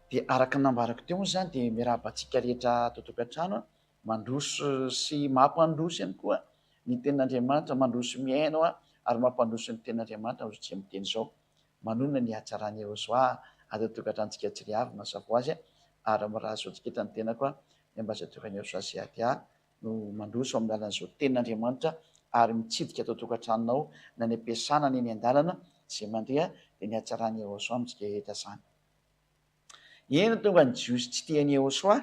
Dia araka ny nambarako teo moa izany dia miarahaba antsika rehetra ato an-tokantrano, mandroso sy mampandroso ihany koa ny tenin'Andriamanitra, mandroso mihaino ary mampandroso ny tenin'Andriamanitra amin'izao tsika miteny izao. Manonona ny hatsaran'i Yehosua ato an-tokantranontsika tsiriavy mazava ho azy ary mirary soa antsika eto ny tenako ny ambasadioran'i Yehosua sy Adia no mandroso amin'ny alalan'izao tenin'Andriamanitra ary mitsidika ato an-tokantranonao na any am-piasana na eny an-dalana izay mandeha dia ny hatsaran'i Yehosua amintsika rehetra izany. Eny tonga ny Jiosy tsy tia an'i Yehosua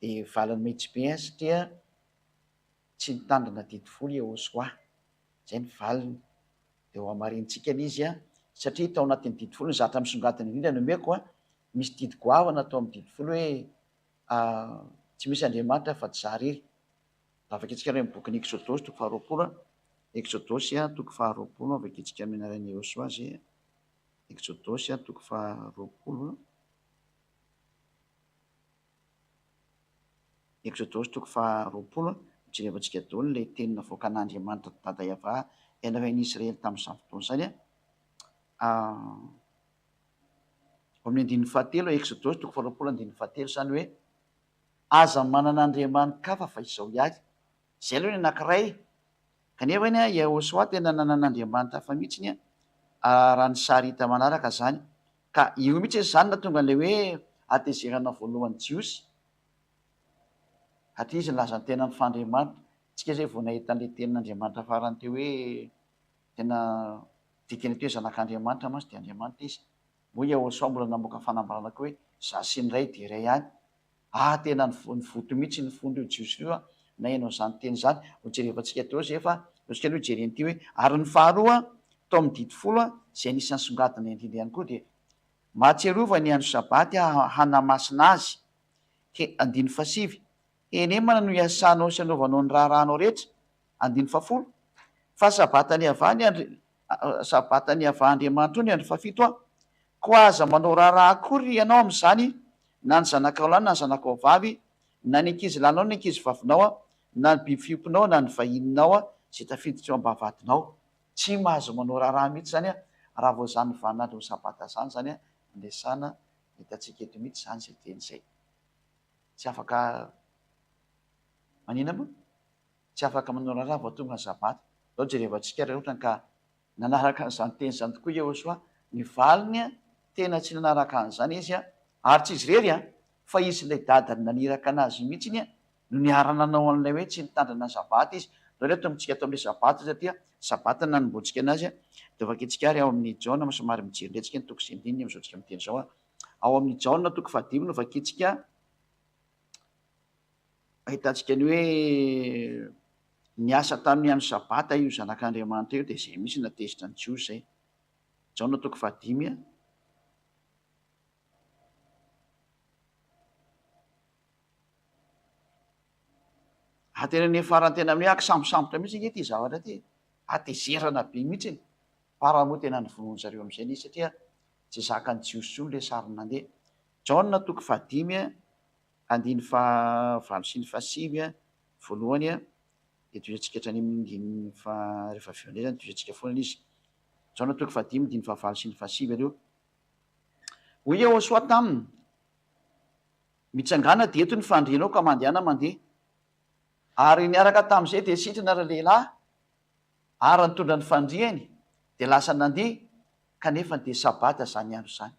dia valiny mahitsy be satria tsy nitandrina didy folo Yehosua. Izay ny valiny. Dia ho hamarinintsika ilay izy satria tao anatin'ny didy folo ny zatra misongadina indrindra no omeko misy didy goavana tao amin'ny didy folo hoe tsy misy Andriamanitra afa-tsy Izaho irery. Raha vakintsika indray ny bokin'ny Eksodosy toko faharoapolo, Eksodosy toko faharoapolo, vakintsika amin'ny anaran'i Yehosua izay. Eksodosy toko faharoapolo. Eksodosy toko faharoapolo, jerevantsika daholo ilay teny navoakan'Andriamanitra Dada Yavah Elohim Israely tamin'izany fotoana izany. Ao amin'ny andininy fahatelo, Eksodosy toko faharoapolo andininy fahatelo izany hoe, Aza manana andriamani-kafa fa izao ihany. Izay aloha ny anankiray. Kanefa anie Yahoshuah tena nanana Andriamanitra hafa mihitsiny raha ny sary hita manaraka izany. Ka io mihitsy izany nahatonga an'ilay hoe hatezerana voalohany Jiosy. Satria izy nilaza ny tenany fa Andriamanitra. Tsika izay vao nahita an'ilay tenin'Andriamanitra farany teo hoe tena dikany hoe zanak'Andriamanitra mantsy dia Andriamanitra izy. Moa Yahoshuah mbola namoaka fanambarana koa hoe za sy ny Ray dia iray ihany. Ah tena nivoto mihitsy ny fon'ireo Jiosy ireo naheno an'izany teny izany. Ho jerevantsika teo izay fa ataontsika aloha hijery an'ity hoe ary ny faharoa tao amin'ny didy folo izay anisan'ny songadina indrindra ihany koa dia mahatsiarova ny andro sabaty hanamasina azy he andininy fahasivy henemana no iasanao sy anaovanao ny raharahanao rehetra andininy fahafolo fa sabata niavaha ny andro sabata niavaha Andriamanitra ny andro fahafito aho Koa aza manao raharaha akory ianao amin'izany, na ny zanakao lahy na ny zanakao vavy, na ny ankizy lahinao na ny ankizy vavinao, na ny biby fiompinao na ny vahininao izay tafiditra eo am-bavahadinao. Tsy mahazo manao raharaha mihitsy izany raha vao izany vaninandron'ny Sabata izany izany andresana hitantsika eto mihitsy izany izay teny izay. Tsy afaka manina moa? Tsy afaka manao raharaha vao tonga ny Sabata. Izao jerevantsika raha ohatra ka Nanaraka an'izany teny izany tokoa Yehosua. Ny valiny, tena tsy nanaraka an'izany izy, ary tsy izy irery, fa izy sy ilay dadany naniraka an'azy mihitsy no niara-nanao an'ilay hoe tsy nitandrina ny Sabata izy. Ndao aloha atombotsika ato amin'ilay Sabata satria Sabata no nanombohantsika an'azy. Dia vakintsika ary ao amin'ny Jaona, somary mijery indray tsika ny toko sy andininy amin'izao tsika miteny izao. Ao amin'ny Jaona toko fahadimy no vakintsika, ahitantsika ny hoe Niasa tamin'ny andro Sabata io Zanak'Andriamanitra io, dia izay mihitsy no nahatezitra ny Jiosy izay. Jaona toko fahadimy a. Ah, tena niafarany tena amin'ny hoe akisambosambotra mihitsy ange ity zavatra ity e. Hatezerana be mihitsy. Farany moa tena novonoin-dry zareo amin'izay ilay izy satria tsy zakan'ny Jiosy intsony ilay sary nandeha. Jaona toko fahadimy a, andininy fahavalo sy ny fahasivy a. Voalohany dia tohizantsika hatrany amin'ny andininy faha, rehefa avy eo indray izany tohizantsika foana ilay izy. Jaona toko fahadimy andininy fahavalo sy ny fahasivy aloha. Hoy Yehosua taminy, Mitsangàna dia eto ny fandrianao ka mandehana mandeha. Ary niaraka tamin'izay dia sitrana ralehilahy ary nitondra ny fandriany dia lasa nandeha, kanefa dia Sabata izany andro izany.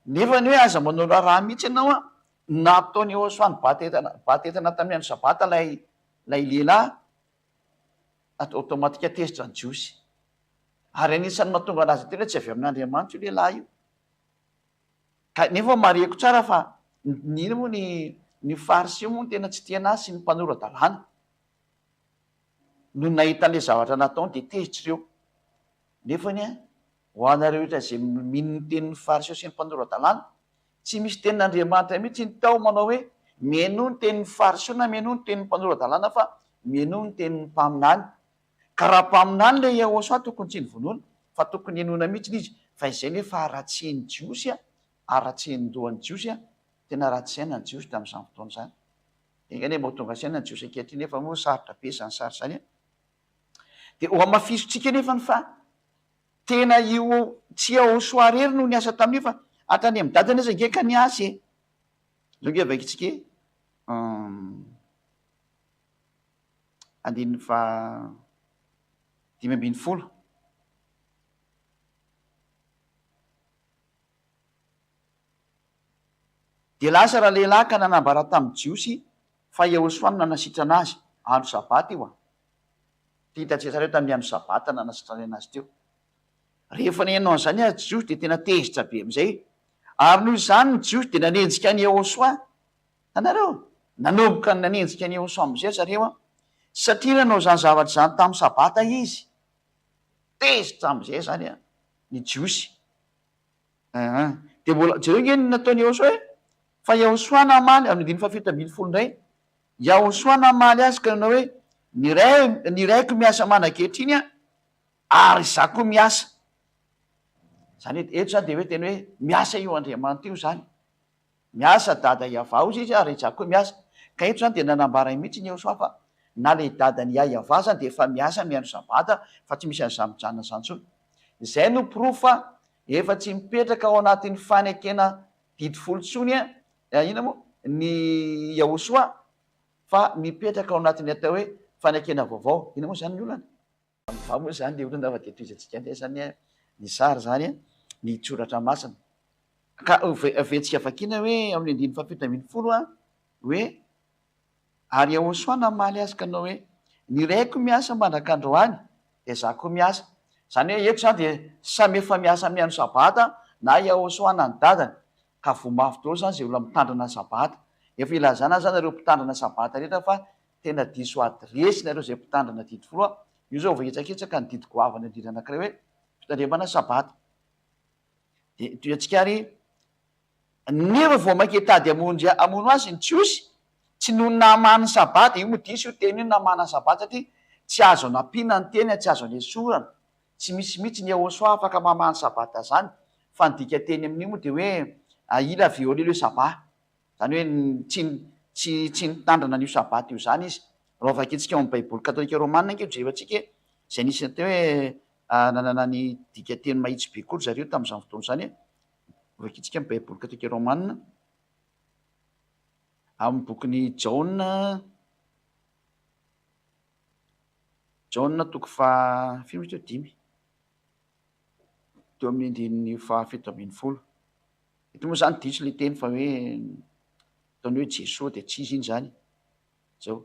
Nefa ny hoe aza manao raharaha mihitsy ianao an, nataon'i Yehosua nibata entana tamin'ny andro sabata ilay ilay lehilahy, automatique tezitra ny jiosy. Ary anisan'ny mahatonga anazy hiteny hoe tsy avy amin'Andriamanitra io lehilahy io. Ka nefa marihiko tsara fa ny inona moa ny ny fariseo moa no tena tsy tia anazy sy ny mpanora-dalàna. Nony nahita an'ilay zavatra nataony dia tezitra ireo. Nefa anie Ho anareo rehetra izay mino ny tenin'ny Fariseo sy ny mpanora-dalàna, tsy misy tenin'Andriamanitra mihitsy ny tao manao hoe, Mihainoa ny tenin'ny Fariseo na mihainoa ny tenin'ny mpanora-dalàna fa mihainoa ny tenin'ny mpaminany. Ka raha mpaminany ilay Yahoshuah tokony tsy novonoina fa tokony henoina mihitsy izy fa izay nefa haratsian'ny Jiosy, haratsian-dohan'ny Jiosy, tena ratsy saina ny Jiosy tamin'izany fotoana izany. Enga anie mba ho tonga saina ny Jiosy ankehitriny nefa moa sarotra be izany sary izany. Dia hohamafisontsika anefa ny fa. Tena io tsy Yahosoa irery no niasa tamin'io fa hatrany amin'ny dadany aza ange ka niasa e! Zao ange vakintsika e! Andininy faha 15. Dia lasa ralehilahy ka nanambara tamin'ny Jiosy fa Yahosoa no nanasitrana azy, andro sabata io an! Dia hitantsika tsara hoe tamin'ny andro sabata nanasitranana azy teo. Rehefa naheno an'izany ary Jiosy dia tena tezitra be amin'izay. Ary noho izany ny Jiosy dia nanenjika an'i Yehosua. Hitanareo? Nanomboka nanenjika an'i Yehosua amin'izay zareo an, satria nanao izany zavatra izany tamin'ny sabata izy. Tezitra amin'izay izany an, ny Jiosy. Aa. Dia mbola, jereo ange ny nataon'i Yehosua e! Fa Yehosua namaly, amin'ny andininy faha-17 indray, Yahoshuah namaly azy ka nanao hoe, Ny ray, ny raiko miasa manankehitriny an, ary izaho koa miasa. Izany hoe, eto izany dia hoe tena hoe miasa io Andriamanitra io izany. Miasa dada Yavah hozy izy ary izaho koa miasa. Ka eto izany dia nanambara mihitsy ny Yahoshuah fa na ilay dadan'i Yavah izany dia efa miasa mihaino sabata fa tsy misy an'izany mijanona izany intsony. Izay no porofo fa efa tsy mipetraka ao anatin'ny fanekena didy folo intsony an, inona moa, ny Yahoshuah fa mipetraka ao anatin'ny atao hoe fanekena vaovao. Inona moa izany ny olana? Mivaha moa izany ilay olana fa dia tohizantsika indray izany ny sary izany, ny tsoratra masina. Ka hoverentsika vakiana hoe amin'ny andininy faha-17 hoe Ary Yahoshuah namaly azy ka nanao hoe, Ny raiko miasa mandrak'androany, dia izaho koa miasa. Izany hoe eto izany dia samy efa miasa amin'ny andro sabata na Yahoshuah na ny dadany. Ka voa mafy daholo izany izay olona mitandrina ny sabata. Efa ilazana aza nareo mpitandrina sabata rehetra fa tena diso adiresy nareo izay mpitandrina didy folo a! Io izao voahitsakitsaka ny didy goavana indrindra anankiray hoe fitandremana sabata. Dia tohiantsika ary Nefa vao mainka hitady hamonjy hamono azy ny Jiosy, tsy noho ny nahamany ny Sabata, io moa diso io teny io nahamana ny Sabata satria tsy azo anampiana ny teny, tsy azo anesorana, tsy misy mihitsy ny Yehosua afaka mamaha ny Sabata zany, fa ny dikanteny amin'io moa dia hoe il a violé le sabbat, zany hoe tsy tsy tsy nitandrina an'io Sabata io zany izy. Raha vakintsika ao amin'ny Baiboly katolika romana ange jerevantsika e, izay nisy ny atao hoe nanana ny dikanteny mahitsy be koa ry zareo tamin'izany fotoana izany e. Vakintsika ny Baiboly Katolika Romana amin'ny bokin'i Jaona, Jaona toko faha firy moa izy teo? Dimy. Teo amin'ny andininy faha-17. Eto moa izany diso ilay teny fa hoe ataony hoe Jesoa dia tsy izy iny izany. Izao.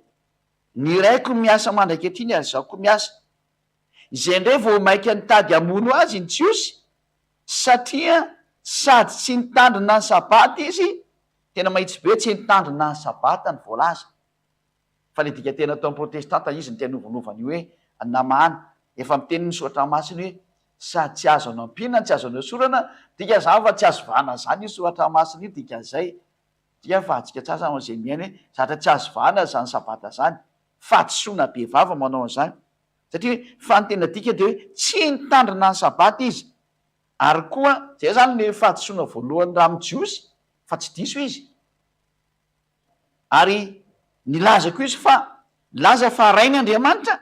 Ny raiko miasa mandrak'ankehitriny ary izaho koa miasa. Izay indray vao mainka nitady hamono azy ny Jiosy satria sady tsy nitandrina ny Sabata izy, tena mahitsy be, tsy nitandrina ny Sabata ny voalaza. Fa ilay dikanteny ataon'ny Protestanta izy no tena novanovany io hoe namahana. Efa miteny ny Soratra Masina hoe sady tsy azo anampiana no tsy azo anesorana, dikan'izany fa tsy azo vahana izany io Soratra Masina io dikan'izay. Dia fa antsika tsara zany izay mihaino hoe zatra tsy azo vahana izany Sabata izany. Fahadisoana be vava manao an'izany. Satria fa ny tena dikany dia hoe tsy nitandrina ny Sabata izy. Ary koa, izay izany ilay fahadisoana voalohany raha amin'ny Jiosy, fa tsy diso izy. Ary nilaza koa izy fa nilaza fa Rainy Andriamanitra,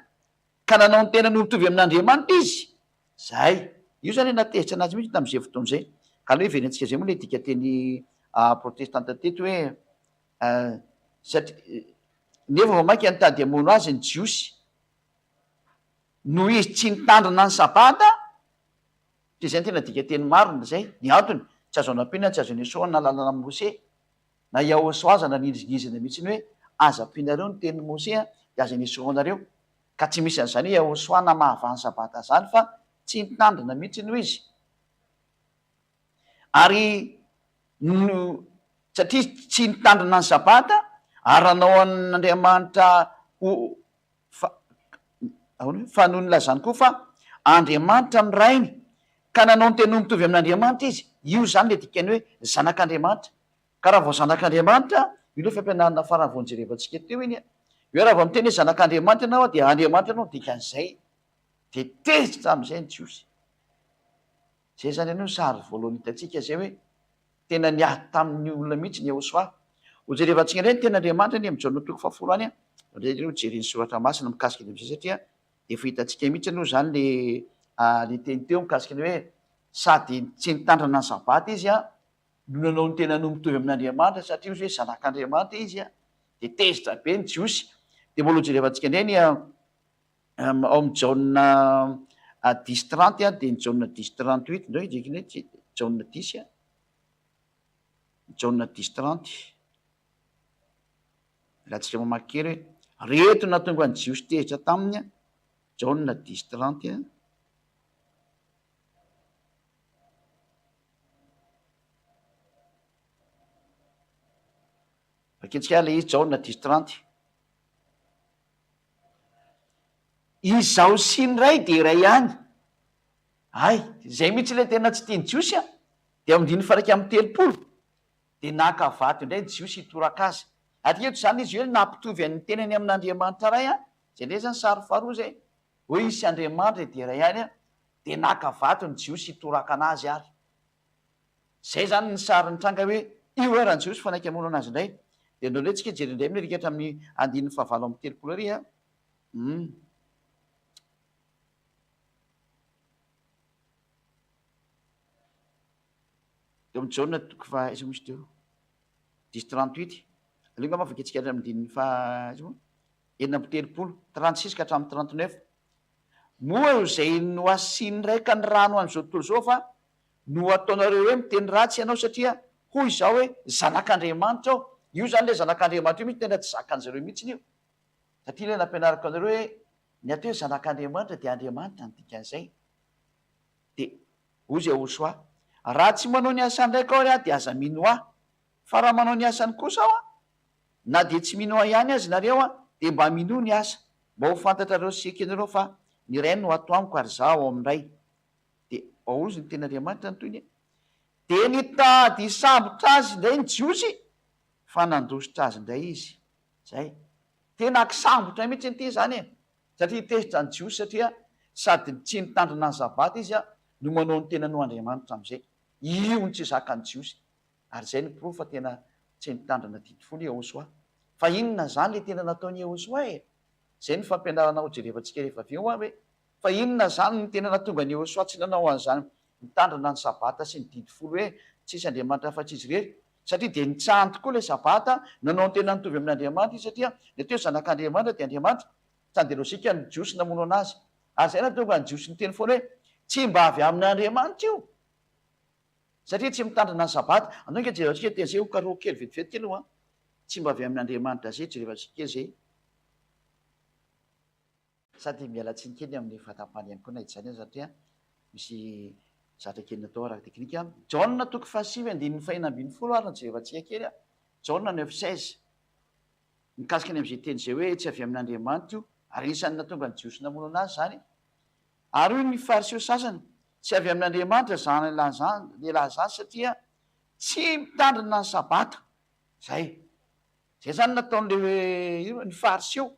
ka nanao ny tenany ho mitovy amin'Andriamanitra izy. Izay. Io izany ilay nahatezitra anazy mihitsy tamin'izay fotoana izay. Ka aleo hiverenantsika izay moa ilay dikanteny protestanta teto hoe satria nefa vao mainka nitady hamono azy ny Jiosy. Noho izy tsy nitandrina ny Sabata, dia izay no tena dikanteny marina izay, ny antony, tsy azo anampiana, tsy azo anesoana na lalana amin'i Mose, na Yahosoa aza nanindrigizina mihitsy ny hoe, aza ampianareo ny tenin'i Mose dia aza anesoanareo, ka tsy misy an'izany hoe Yahosoa namahavaha ny Sabata izany fa tsy nitandrina mihitsy noho izy. Ary no, satria tsy nitandrina ny Sabata, ary nanao an'Andriamanitra ho, fa, ahoana hoe, fa noho nilazany koa fa Andriamanitra no Rainy, ka nanao ny teniny ho mitovy amin'Andriamanitra izy, io izany ilay dikany hoe zanak'Andriamanitra. Ka raha vao zanak'Andriamanitra, io ilay fampianarana farany vao nojerevantsika teo iny an, hoe raha vao miteny hoe zanak'Andriamanitra ianao dia Andriamanitra ianao, dikan'izay dia tezitra amin'izay ny Jiosy. Izay izany aloha ny sary voalohany hitantsika izay hoe tena niady tamin'ny olona mihitsy ny Yehosua. Hojerevantsika indray ny tenin'Andriamanitra any amin'ny Jaona toko fahafolo any an, indray aloha jeren'ny soratra masina mikasika ny amin'izay satria efa hitantsika mihitsy aloha izany le niteny teo mikasika ny hoe sady tsy nitandrina ny sabata izy an, no nanao ny tenany ho mitovy amin'Andriamanitra satria hozy hoe zanak'Andriamanitra izy an, dia tezitra be ny Jiosy. Dia mbola hojerevantsika indray ny ao amin'ny Jaona dix trente an, dia ny Jaona dix trente huit indray jereko indray tsy Jaona dix an, Jaona dix trente. Raha tsika mamaky kely hoe reto nahatonga ny Jiosy tezitra taminy an, Jaona dix trente an. Vakintsika ilay izy Jaona dix trente. Izaho sy ny Ray dia iray ihany. Hay, izay mihitsy ilay tena tsy tian'ny Jiosy an! Dia ao andininy faha 31, dia naka vato indray ny Jiosy hitoraka azy. Ary eto izany izy hoe nampitovy an'ny tenany amin'Andriamanitra Ray an! Izay indray izany sary faharoa izay. Hoe izy sy Andriamanitra dia iray ihany an! Dia naka vato ny Jiosy hitoraka an'azy ary. Izay izany ny sary nitranga hoe io ary ny Jiosy fa naika hamono an'azy indray. Dia andao indray tsika hijery indray amin'irika hatramin'ny andininy fahavalo amby 30 ary an! Hum. Teo amin'ny Jaona toko faha aiza moa izy teo? Dix trente huit. Aleo angamba vakintsika hatramin'ny andininy faha aiza moa? 36, 36 ka hatramin'ny 39. Moa izay nohasian'ny Ray ka ny rano an'izao tontolo izao va no ataonareo hoe miteny ratsy ianao satria hoy izaho hoe zanak'Andriamanitra aho? Io izany ilay zanak'Andriamanitra io mihitsy tena tsy zakan'izareo mihitsy io. Satria ilay nampianariko anareo hoe ny atao hoe zanak'Andriamanitra dia Andriamanitra ny dikan'izay. Dia hoy Jehosoa, Raha tsy manao ny asan-dRaiko aho ary dia aza mino ahy. Fa raha manao ny asany kosa aho, na dia tsy mino ahy ihany aza ianareo, dia mba minoa ny asa, mba ho fantatrareo sy ekenareo fa ny Ray no ato amiko ary Izaho ao amin'ny Ray. Dia hozy ny tenin'Andriamanitra ny tohiny, Dia nitady hisambotra azy indray ny Jiosy, fa nandositra azy indray izy. Izay. Tena kisambotra mihitsy ity izany e! Satria tezitra ny Jiosy satria sady tsy nitandrina ny Sabata izy no manao ny tenany ho Andriamanitra amin'izay. Io no tsy zakan'ny Jiosy. Ary izay no porofo fa tena tsy nitandrina didy folo i Yehosua. Fa inona izany ilay tena nataon'i Yehosua e? Izay no fampianarana hojerevantsika rehefa avy eo an hoe fa inona izany no tena nahatonga an'i Yehosua tsy nanao an'izany nitandrina ny Sabata sy ny didy folo hoe tsisy Andriamanitra afa-tsy izy irery? Satria dia nitsahany tokoa ilay Sabata, nanao ny tenany nitovy amin'Andriamanitra izy satria ny atao hoe zanak'Andriamanitra dia Andriamanitra. Tsy dia lojika ny Jiosy namono an'azy. Ary izay nahatonga ny Jiosy niteny foana hoe tsy mba avy amin'Andriamanitra io. Satria tsy mitandrina ny Sabata. Andao ange jerevantsika teny izay, ho karohiko kely vetivety kely aloha an. Tsy mba avy amin'Andriamanitra izay, jerevantsika kely izay. Sady miala tsiny kely amin'ny fahatapahana ihany koa na izany aza satria misy zatra kely natao ara-teknika. Jaona toko fahasivy andininy fahenina 16 ary no jerevantsika kely an. Jaona neuf seize. Mikasika ny amin'izay teny izay hoe tsy avy amin'Andriamanitra io, ary anisan'ny nahatonga ny Jiosy namono an'azy izany. Ary hoy ny Fariseo sasany, Tsy avy amin'Andriamanitra izany lehilahy izany satria tsy mitandrina ny Sabata. Izay. Izay izany nataon'ilay hoe ny Fariseo.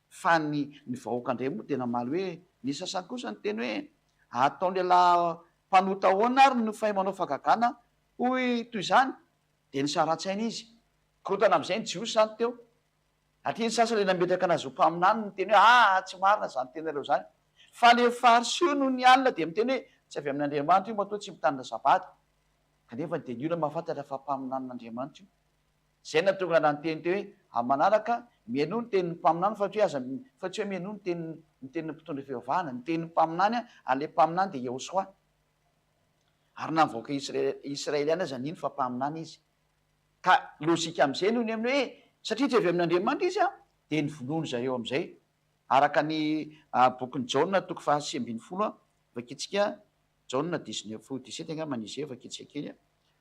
Fa ny ny vahoaka indray moa dia namaly hoe, ny sasany kosa niteny hoe, Ataon'ny lehilahy mpanota ahoana ary no fay manao fahagagana hoy toy izany? Dia nisara-tsaina izy. Korontana amin'izay ny Jiosy izany teo. Aty ny sasany ilay nametraka anazy ho mpaminany niteny hoe, aa tsy marina izany teninareo izany. Fa ilay Fariseo nony alina dia miteny hoe, tsy avy amin'Andriamanitra io matoa tsy mitandrina Sabata. Kanefa dia ny olona mahafantatra fa mpaminanin'Andriamanitra io. Izay nahatonga anah niteny teo hoe, amin'ny manaraka, mihainoa ny tenin'ny mpaminany fa tsy hoe aza fa tsy hoe mihainoa ny tenin'ny ny tenin'ny mpitondra fivavahana. Ny tenin'ny mpaminany ary ilay mpaminany dia Yehosua. Ary na ny vahoaka Israeliana aza nino fa mpaminany izy. Ka lojika amin'izay noho ny amin'ny hoe satria tsy avy amin'Andriamanitra izy dia novonoin-dry zareo amin'izay. Araka ny bokin'i Jaona toko faha 19, vakintsika Jaona dix-neuf dix-sept angamba ny izy eo, vakintsika kely.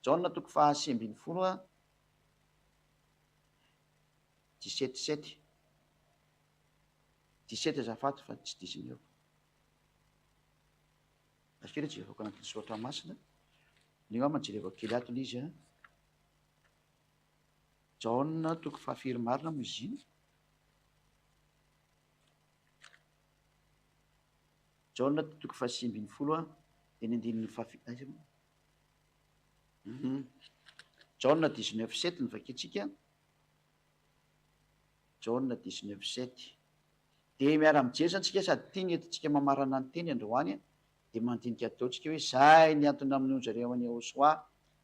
Jaona toko faha 19, dix-sept sept. Dix-sept azafady fa tsy dix-neuf. Azo kely jerevako anatin'ny soratra masina. Ny angamba jerevako kely ato ilay izy an. Jaona toko fahafiry marina moa izy iny? Jaona toko faha 19 an, dia ny andininy fahafi-, aiza moa? Jaona dix-neuf sept no vakintsika. Jaona dix-neuf sept. Dia miara-mijery izany tsika sady ity no entintsika mamarana ny teny androany. Dia mandinika daholo tsika hoe izay ny antony namonoan zareo an'i Yahoshuah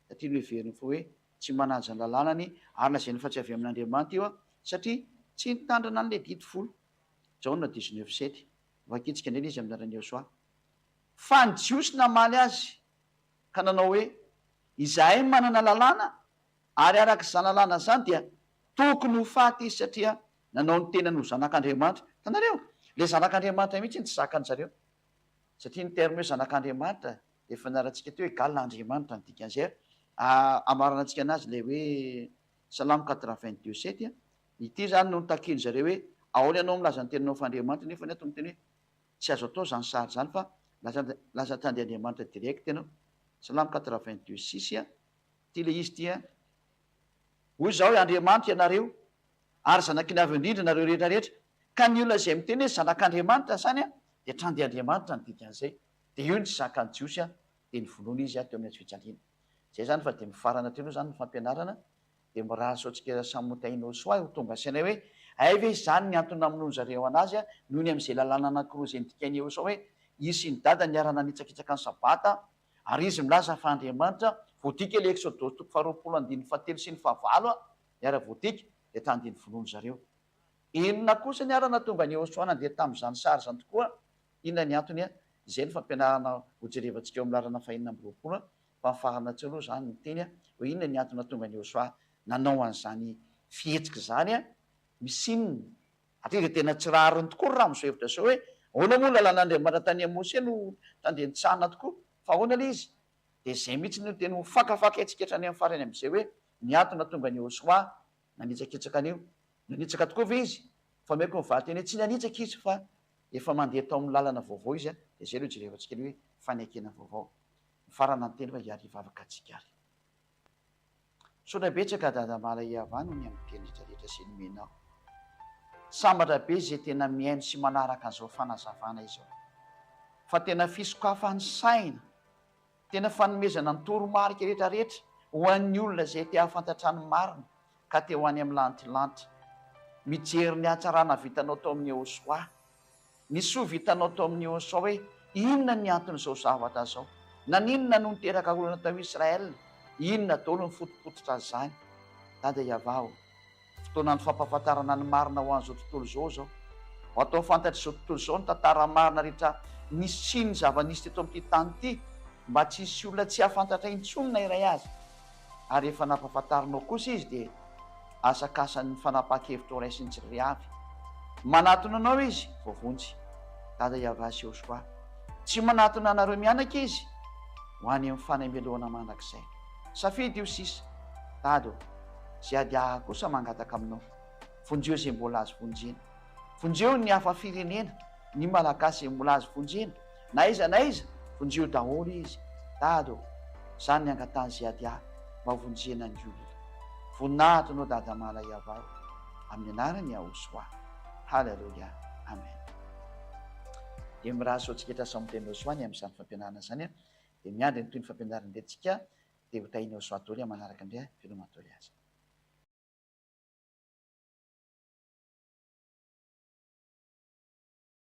satria noheveriny fa hoe tsy manaja ny lalànany ary lazainy fa tsy avy amin'Andriamanitra io satria tsy nitandrina an'ilay didy folo. Jaona 19 sept. Vakintsika indray ilay izy amin'ny anaran'i Yahoshuah. Fa ny Jiosy namaly azy ka nanao hoe, Izahay manana lalàna ary araka izany lalàna izany dia tokony ho faty izy satria nanao ny tenany ho zanak'Andriamanitra. Hitanareo? Ilay zanak'Andriamanitra mihitsy no tsy zakan-dry zareo. Satria ny terme hoe zanak'Andriamanitra dia efa nianarantsika teo hoe égal Andriamanitra ny dikan'izay. Amaranantsika anazy ilay hoe Salamo 82 sept. Ity izany no notakian-dry zareo hoe ahoana ianao milaza ny tenanao fa Andriamanitra nefa ny ato miteny hoe tsy azo atao izany sary izany fa lasa lasa te handeha Andriamanitra direct ianao. Salamo 82 six. Ity ilay izy ity an. Hoy izao hoe Andriamanitra ianareo ary zanaky ny Avo Indrindra nareo rehetra rehetra. Ka ny olona izay miteny hoe zanak'Andriamanitra izany an, dia trandy Andriamanitra ny dikan'izay. Dia io no tsy zakan'ny Jiosy an, dia novonoina izy teo amin'ny hazofijaliana. Izay izany fa dia mifarana hatreo aloha izany ny fampianarana, dia mirary soa antsika samy ho tahianao soa ho tonga sainay hoe hay ve izany ny antony namonoan zareo an'azy an, noho ny amin'izay lalàna anankiroa izay nodikain'i Yehosua hoe izy sy ny dadany niara-nanitsakitsaka ny sabata Ary izy milaza fa Andriamanitra, voadika ilay Eksodosy toko faharoapolo andininy fahatelo sy ny fahavalo a, niara voadika, dia tandin'ny vonoan-dry zareo. Inona kosa ny ara nahatonga an'i Yehosua nandeha tamin'izany sary izany tokoa? Inona ny antony a? Izay no fampianarana hojerevantsika eo amin'ny laharana fahenina amby 20 a, fa mifarana hatreo aloha izany ny teny a, hoe inona ny antony nahatonga an'i Yehosua nanao an'izany fihetsika izany a, misy inona? Satria dia tena tsy rariny tokoa ry ramose hevitra izao hoe ahoana moa ny lalàn'Andriamanitra tany amin'i Mose no tandrentsana tokoa fa ahoana ilay izy? Dia izay mihitsy no tena ho fakafakaintsika hatrany amin'ny farany amin'izay hoe ny antony nahatonga an'i Yehosua nanitsakitsaka an'io. Nanitsaka tokoa ve izy? Fa omeko ny valinteny hoe tsy nanitsaka izy fa efa mandeha tao amin'ny lalana vaovao izy dia izay no jerevantsika ny hoe fanekena vaovao. Mifarana ny teny fa hiary hivavaka antsika ary. Misaotra betsaka Dada Malaiava noho ny amin'ny teny rehetra rehetra izay nomenao. Sambatra be izay tena mihaino sy manaraka an'izao fanazavana izao. Fa tena fisokafan'ny saina, tena fanomezana ny toromarika rehetra rehetra ho an'ny olona izay te hahafantatra ny marina ka te ho any amin'ny lantilanty. Mijery ny hatsarana vitanao tao amin'ny Yehosua. Ny soa vitanao tao amin'i Yehosua hoe inona ny anton'izao zavatra izao? Naninona no niteraka olana tao Israel? Inona daholo ny fotopototra izany? Dada Yavah ô! Fotoanan'ny fampahafantarana ny marina ho an'izao tontolo izao izao. Ho atao fantatr'izao tontolo izao ny tantara marina rehetra nisian'ny zava-nisy teto amin'ity tany ity, mba tsy hisy olona tsy hahafantatra intsony na iray aza. Ary rehefa nampahafantarinao kosa izy dia asakasan'ny fanapahan-kevitra horaisin'ny tsirairay avy. Manatona anao izy, voavonjy. Dada Yavah sy Yosua. Tsy manatona anareo mianaka izy, ho any amin'ny fanamelohana mandrakizay. Safidy io sisa. Dada ô, izay ady ahy kosa mangataka aminao. Vonjeo izay mbola azo vonjena. Vonjeo ny hafa firenena, ny Malagasy izay mbola azo vonjena. Na aiza na aiza, vonjeo daholo izy. Dada ô, zany ny angatahan'i Ziadia mba ho vonjena ny olona. Voninahitra anao Dada Malaiava ô, amin'ny anaran'i Yahoshuah. Haleloia. Amen. Dia mirary soa antsika hatrany samy miteny Yahoshuah ny amin'izany fampianarana izany an. Dia miandry ny tohin'ny fampianarana indray tsika dia ho tahin'i Yahoshuah daholo an manaraka indray an. Veloma daholo aza.